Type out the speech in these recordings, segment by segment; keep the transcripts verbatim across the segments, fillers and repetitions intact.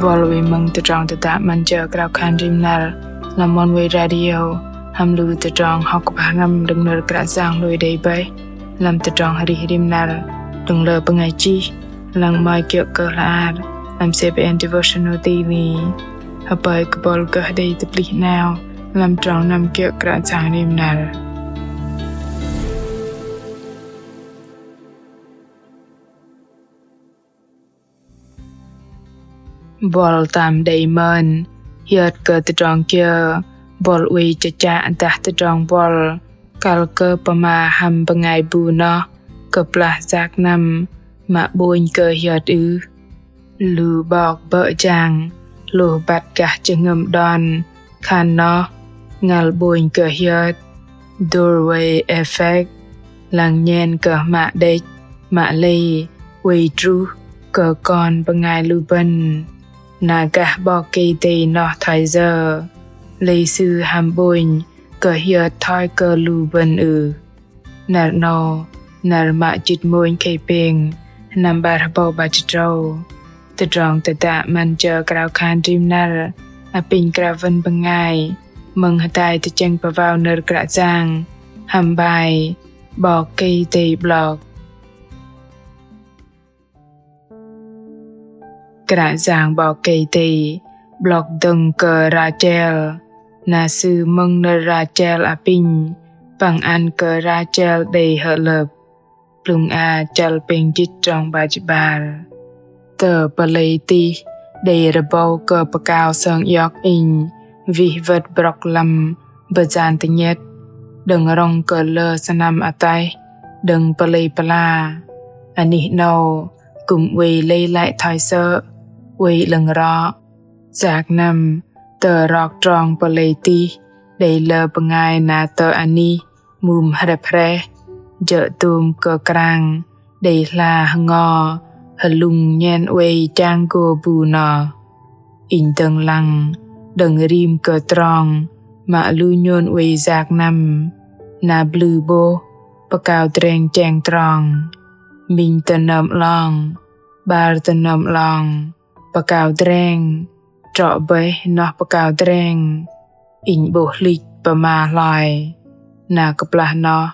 Buăl oei mơ̆ng tơdrong tơdă 'Măn Jơ Krao Khan Rim Năr lăm Oneway Radio, hăm lu tơdrong hŏk kơ pơhrăm đơ̆ng nơ̆r Kră Yang lui đei bơih lăm tơdrong arih rim năr đơ̆ng lơ bơngai chih, lăng mă kiơ̆ kơ hla ar lăm C B N Devotional Daily. Hơpơi kơ buăl gơh đei tơplih 'nao lăm trong năm kiơ̆ Kră Yang rim năr. Buăl tam đei mơn hiơt kơ tơdrong kiơ buăl oei chă chă dah tơdrong buăl kăl kơ pơma hăm bơngai bu noh kơplah yak năm mă 'bônh kơ hiơt ưh? Lu 'bok bơ̆ jang hlôh băt gah jơhngơ̆m đon khan noh ngăl 'bônh kơ hiơt, doorway effect, lăng nhen kơ hmă đĕch mă lei oei truh kơ kon bơngai lu bơ̆n. Na gah 'Bok Kei-Dei noh thoi yơ? Lei Sư hăm 'bônh kơ hiơt thoi kơ lu bơ̆n ưh? Năr 'nâu, năr mă jĭt mônh khei pêng, sơnăm 'bar hơbâu 'bar jĭt tơdrâu. Tơdrong tơdă 'Măn Jơ Krao Khan Rim Năr apinh krao wơ̆n bơngai mơ̆ng hơdai tơchĕng pơvao nơ̆r Kră Yang hăm bai 'Bok Kei-Dei 'blok. Kră Yang 'Bok Kei-Dei 'blok dơ̆ng kơ Rachel, na Sư mơ̆ng nơ̆r Rachel apinh păng ăn kơ Rachel đei hơ'lơ̆p. Blŭng a chăl pêng jĭt trong 'bar jĭt 'bar. Tơ pơlei tih đei rơbâu kơ pơkao sơng iŏk inh wih wơ̆t brŏk lăm bơyan tơnhĕt đơ̆ng rŏng kơ lơ sơnăm ataih đơ̆ng pơlei pơla. Anih 'nâu kư̆m oei lei lăi thoi sơ̆, oei 'lơ̆ng rŏ. Yak năm tơ rok trong pơlei tih đei lơ bơngai na tơ anih mŭm hrĕp hrĕh, jơ̆ dôm kơ krang đei hla hơngo hơlŭng nhen oei chang gô bu noh. Inh dơ̆ng lăng đơ̆ng rim kơ trong mă lu nhôn oei yak năm, na blư 'bôh pơkao dreng cheng trong, minh tơnơm 'long, 'bar tơnơm 'long, pơkao dreng, trŏ bơih noh pơkao dreng. Inh 'bôh hlĭch pơma hloi, na kơplah noh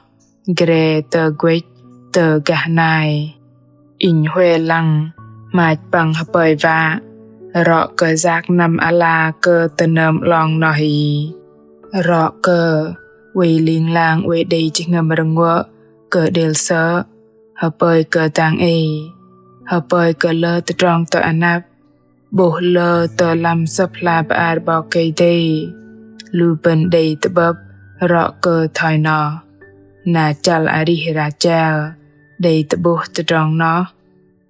gre tơ guĕch tơ gah nai. Inh hue lăng hmach păng hơpơi wă, rŏ kơ yak năm ala kơ tơnơm 'long noh hĭ. Rŏ kơ oei ling lang oei đei jơhngơ̆m rơnguơ kơ đêl sơ̆, hơpơi kơ dang ei, hơpơi kơ lơ tơdrong tơ anăp, 'bôh lơ tơ lăm Sơ̆p hla bơar 'Bok Kei-Dei, lu bơ̆n đei tơ'bơ̆p rŏ kơ thoi noh. Na chăl arih Rachel đei tơ'bôh tơdrong noh.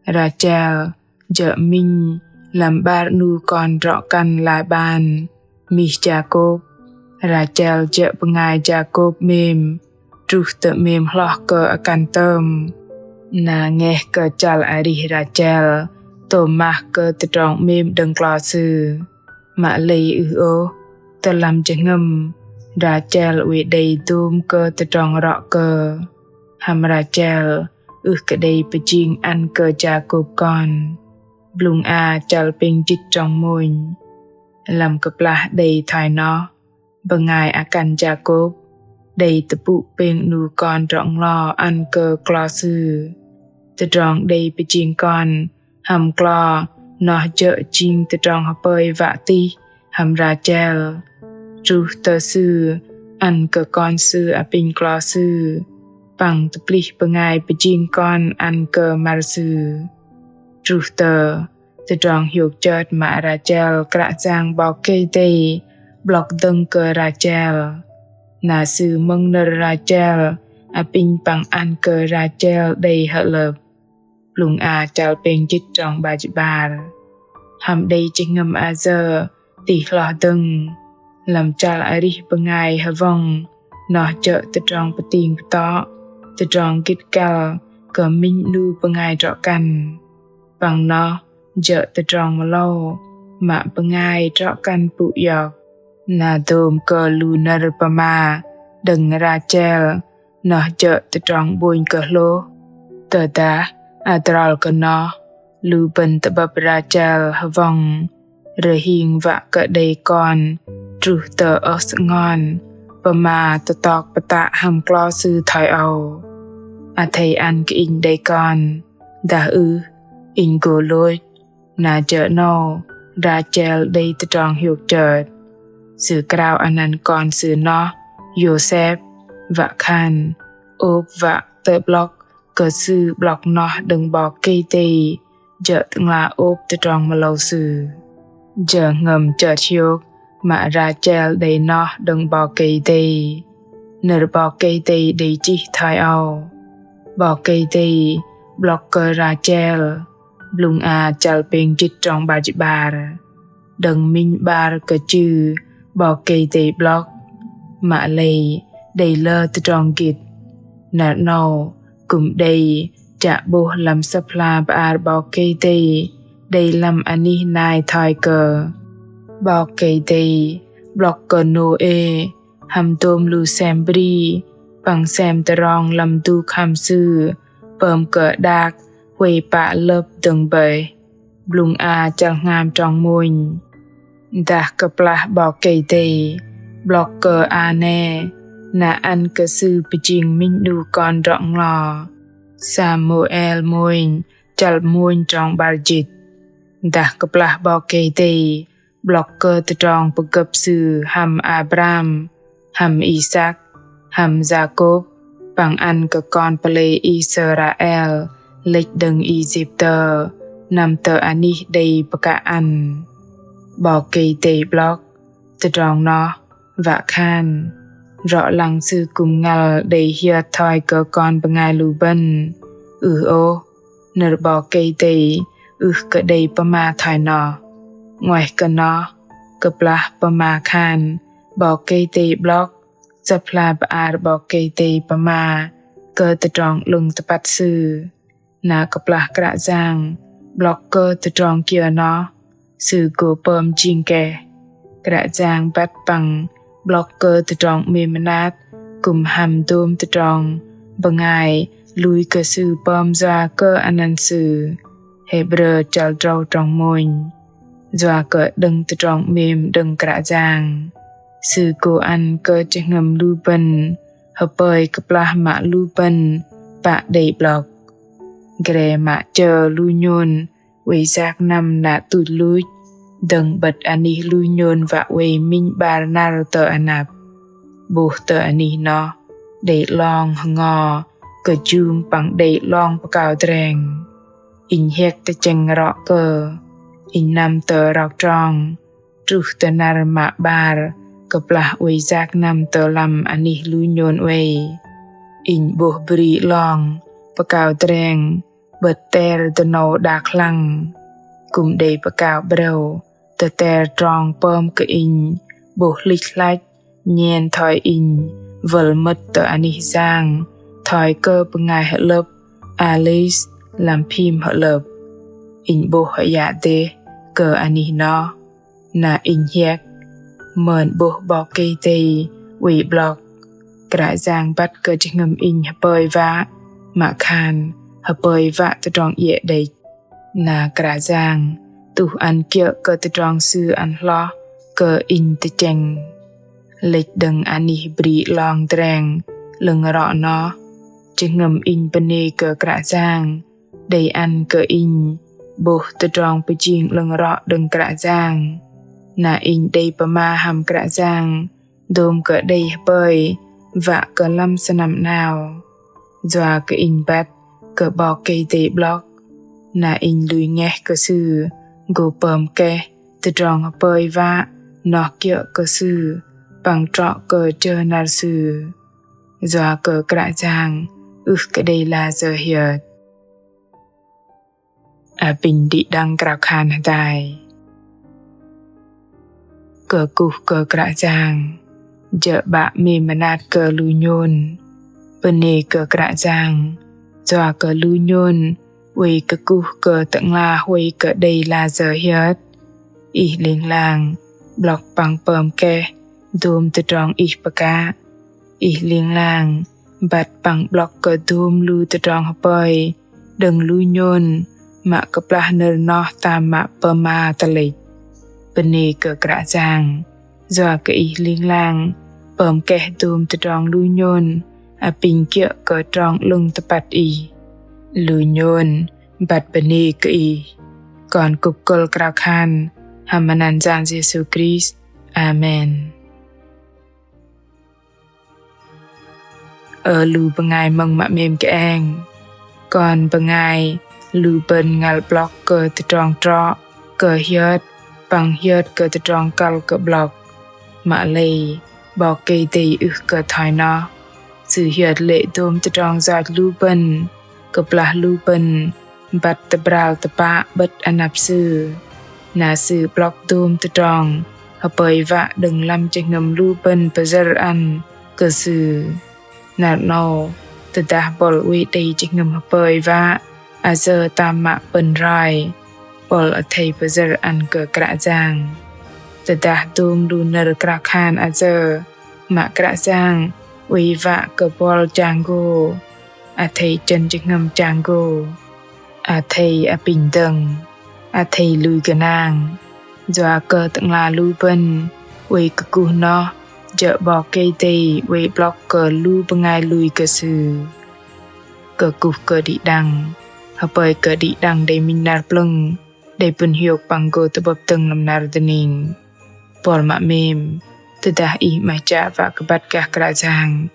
Rachel jơ̆ minh lăm 'bar 'nu kon drŏ-kăn Laban, mih Jakôb. Rachel jơ̆ bơngai Jakôb 'mêm, truh tơ 'mêm hloh kơ akăn tơm. Na ngeh kơ chăl arih Rachel tôm mah kơ tơdrong 'mêm đơ̆ng klo sư. Mă lei ưh ôh, tơ lăm jơhngơ̆m Rachel oei đei dôm kơ tơdrong rŏ kơ. Hăm Rachel ưh kơ đei pơjing ăn kơ Jakôb kon. Blŭng a chăl pêng jĭt trong mônh. Lăm kơplah đei thoi noh, bơngai akăn Jakôb đei tơpŭ pêng 'nu kon drŏ-nglo ăn kơ klo sư. Tơdrong đei pơjing kon hăm klo noh jơ̆ jing tơdrong hơpơi wă tih hăm Rachel. Truh tơ sư ăn kơ kon sư apinh klo sư, păng tơplih bơngai pơjing kon ăn kơ mar sư. Truh tơ tơdrong hiôk chơt mă Rachel Kră Yang 'Bok Kei-Dei 'blŏk dơ̆ng kơ Rachel. Na Sư mơ̆ng nơ̆r Rachel apinh păng ăn kơ Rachel đei hơ'lơ̆p. Blŭng a chăl pêng jĭt trong 'bar jĭt 'bar. Hăm đei jơhngơ̆m ayơ tih hloh dơ̆ng. Lăm chăl arih bơngai hơwŏng, noh jơ̆ tơdrong pơting pơtŏ, tơdrong gĭt găl kơ minh 'nu bơngai drŏ-kăn. Păng noh jơ̆ tơdrong mơlâu mă bơngai drŏ-kăn pŭ iŏk. Na dôm kơ lu nơ̆r pơma đơ̆ng Rachel noh jơ̆ tơdrong 'bônh kơ hlôh. Tơdah adrol kơ noh, lu bơ̆n tơ'bơ̆p Rachel hơwŏng rơhing wă kơ đei kon truh tơ ơh sơngon pơma tơtok pơtă hăm klo sư thoi âu. Athei ăn kơ inh đei kon, dah ưh inh gô lôch. Na jơ 'nâu Rachel đei tơdrong hiôk chơt. Sư krao anăn kon sư noh Yôsep, wă khan ôp wă tơ'blŏk kơ sư 'blŏk noh đơ̆ng 'Bok Kei-Dei jơ̆ Tơ'ngla ôp tơdrong mơlâu sư. Jơhngơ̆m chơt hiôk mă Rachel đei noh đơ̆ng 'Bok Kei-Dei. Nơ̆r 'Bok Kei-Dei đei chih thoi âu: 'Bok Kei-Dei 'blŏk kơ Rachel. Blŭng a chăl pêng jĭt trong 'bar jĭt 'bar. Đơ̆ng minh 'bar kơ chư 'Bok Kei-Dei 'blŏk, mă lei đei lơ tơdrong gĭt. Năr 'nâu kư̆m đei chă 'bôh lăm Sơ̆p hla bơar 'Bok Kei-Dei đei lăm anih nai thoi kơ 'Bok Kei-Dei 'blŏk kơ Nôê hăm dôm lu sem bri păng sem tơrong lăm dŭk hăm sư pơm kơ đak huay pă lơ̆p dơ̆ng bơih. Blŭng a chăl hngam trong mônh. Dah kơplah 'Bok Kei-Dei 'blŏk kơ Anê, na ăn kơ sư pơjing minh 'nu kon drŏ nglo. Samuel mônh chăl mônh trong 'bar jĭt. Dah kơplah 'Bok Kei-Dei 'blŏk kơ tơdrong pơgơ̆p sư hăm Abram, hăm Isăk, hăm Yakôb, păng ăn kơ kon pơlei Israel lĕch đơ̆ng Êjiptơ, năm tơ anih đei pơkă ăn. 'Bok Kei-Dei 'blŏk tơdrong noh, wă khan rŏ lăng sư kư̆m ngăl đei hiơt thoi kơ kon bơngai lu bơ̆n. Ưh ôh, nơ̆r 'Bok Kei-Dei ưh kơ đei pơma thoi noh. 'Nguaih kơ noh, kơplah pơma khan 'Bok Kei-Dei 'blŏk, Sơ̆p hla bơar 'Bok Kei-Dei pơma kơ tơdrong 'lơ̆ng tơpăt sư. Na kơplah Kră Yang 'blŏk kơ tơdrong kiơ noh, sư gô pơm jing keh. Kră Yang băt păng 'blŏk kơ tơdrong 'mêm mơnat kư̆m hăm dôm tơdrong bơngai lui kơ sư pơm yua kơ anăn sư. Hêbrơ chăl drâu trong mônh. Yua kơ đơ̆ng tơdrong 'mêm đơ̆ng Kră Yang, sư gô ăn kơ jơhngơ̆m lu bơ̆n hơpơi kơplah mă lu bơ̆n pă đei 'blŏk. Gre mă chơ lu nhôn oei yak năm na tuch luch, dơ̆ng 'bơ̆t anih lu nhôn wă oei minh 'bar năr tơ anăp. 'Bôh tơ anih noh đei 'long hơngo kơjung păng đei 'long pơkao dreng. Inh hiĕk tơchĕng rŏ kơ inh năm tơ rok trong truh tơ năr mă 'bar kơplah oei yak năm tơ lăm anih lu nhôn oei. Inh 'bôh bri 'long pơkao dreng 'bơ̆t ter dơnâu đak hlăng. Kư̆m đei pơkao 'brâu tơ ter trong pơm kơ inh 'bôh hlĭch hlăch nhen thoi inh wơl mơ̆t tơ anih yang thoi kơ bơngai hơ'lơ̆p Alice lăm phim hơ'lơ̆p. Inh 'bôh hơyă dêh kơ anih noh. Na inh hiĕk mơn 'bôh 'Bok Kei-Dei oei 'blŏk. Kră Yang băt kơ jơhngơ̆m inh hơpơi wă, mă khan hơpơi wă tơdrong iĕ đĕch. Na Kră Yang tuh ăn kiơ̆ kơ tơdrong Sư ăn hloh kơ inh tơchĕng. Lĕch đơ̆ng anih bri 'long dreng 'lơ̆ng rŏ noh, jơhngơ̆m inh bơnê kơ Kră Yang đei ăn kơ inh 'bôh tơdrong pơjing 'lơ̆ng rŏ đơ̆ng Kră Yang. Na inh đei pơma hăm Kră Yang dôm kơ đei hơpơi wă kơ lăm sơnăm 'nao. Yua kơ inh băt kơ 'Bok Kei-Dei 'blŏk, na inh lui ngeh kơ Sư gô pơm keh tơdrong hơpơi wă noh kiơ̆ kơ Sư păng trŏ kơ jơ năr Sư. Yua kơ Kră Yang ưh kơ đei layơ hiơt. Apinh đĭ đăng krao khan hơdai. Kơkuh kơ Kră Yang jơ̆ 'Bă 'mêm mơnat kơ lu nhôn. Bơnê kơ Kră Yang yua kơ lu nhôn oei kơkuh kơ Tơ'ngla huay kơ đei layơ hiơt. Ih ling lang 'blŏk păng pơm keh dôm tơdrong ih pơkă. Ih ling lang băt păng 'blŏk kơ dôm lu tơdrong hơpơi đơ̆ng lu nhôn mă kơplah nơ̆r noh tam mă pơma tơlĕch. Bơnê kơ Kră Yang, yua kơ Ih ling lang pơm keh dôm tơdrong lu nhôn apinh kiơ̆ kơ trong 'lơ̆ng tơpăt Ih. Lu nhôn băt bơnê kơ Ih. Kon kŭp kơ̆l krao khan hăm anăn Yang Yêsu Krist. Amen. Ơ lu bơngai mơ̆ng mă 'mêm kơeng. Kon bơngai lu bơ̆n ngăl 'blŏk kơ tơdrong trŏ, kơ hiơt, păng hiơt kơ tơdrong kăl kơ 'blŏk. Mă lei 'Bok Kei-Dei ưh kơ thoi noh. Sư hiơt lê̆ dôm tơdrong yoch lu bơ̆n, kơplah lu bơ̆n băt tơbral tơpă 'bơ̆t anăp Sư. Na Sư 'blŏk dôm tơdrong hơpơi wă đơ̆ng lăm jơhngơ̆m lu bơ̆n pơyơ̆r ăn kơ Sư. Năr 'nâu, tơdah buăl oei đei jơhngơ̆m hơpơi wă, ayơ tam mă pơ̆n roi, buăl athei pơyơ̆r ăn kơ Kră Yang. Tơdah dôm lu nơ̆r krao khan ayơ mă Kră Yang oei wă kơ buăl chang gô, athei chơ̆n jơhngơ̆m chang gô, athei apinh dơ̆ng, athei lui gơnang. Yua kơ Tơ'ngla lu bơ̆n oei kơkuh noh jơ̆ 'Bok Kei-Dei oei 'blŏk kơ lu bơngai lui kơ Sư. Kơkuh kơ đĭ đăng, hơpơi kơ đĭ đăng đei minh năr plơ̆ng, đei pŭn hiôk păng gô tơ'bơ̆p dơ̆ng lăm năr dơning. Buăl mă 'mêm, tơdah ih 'maih chă wă kơ băt gah Kră Yang,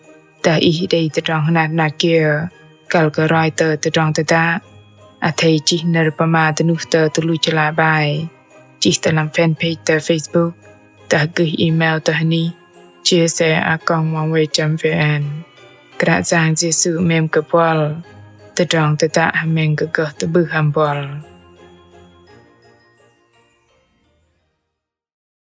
dah ih đei tơdrong hơnat hơnat kiơ kăl kơ roi tơ tơdrong tơdă, athei chih nơ̆r pơma dơnuh tơ tơluch hla bơar, chih tơ lăm fanpage tơ Facebook, dah gơih email tơ hơnih chia sẻ a còng oneway chấm vn. Kră Yang Yêsu 'mêm kơ buăl. Tơdrong tơdă hơmĕng kơ gơh tơ'bưh hăm buăl.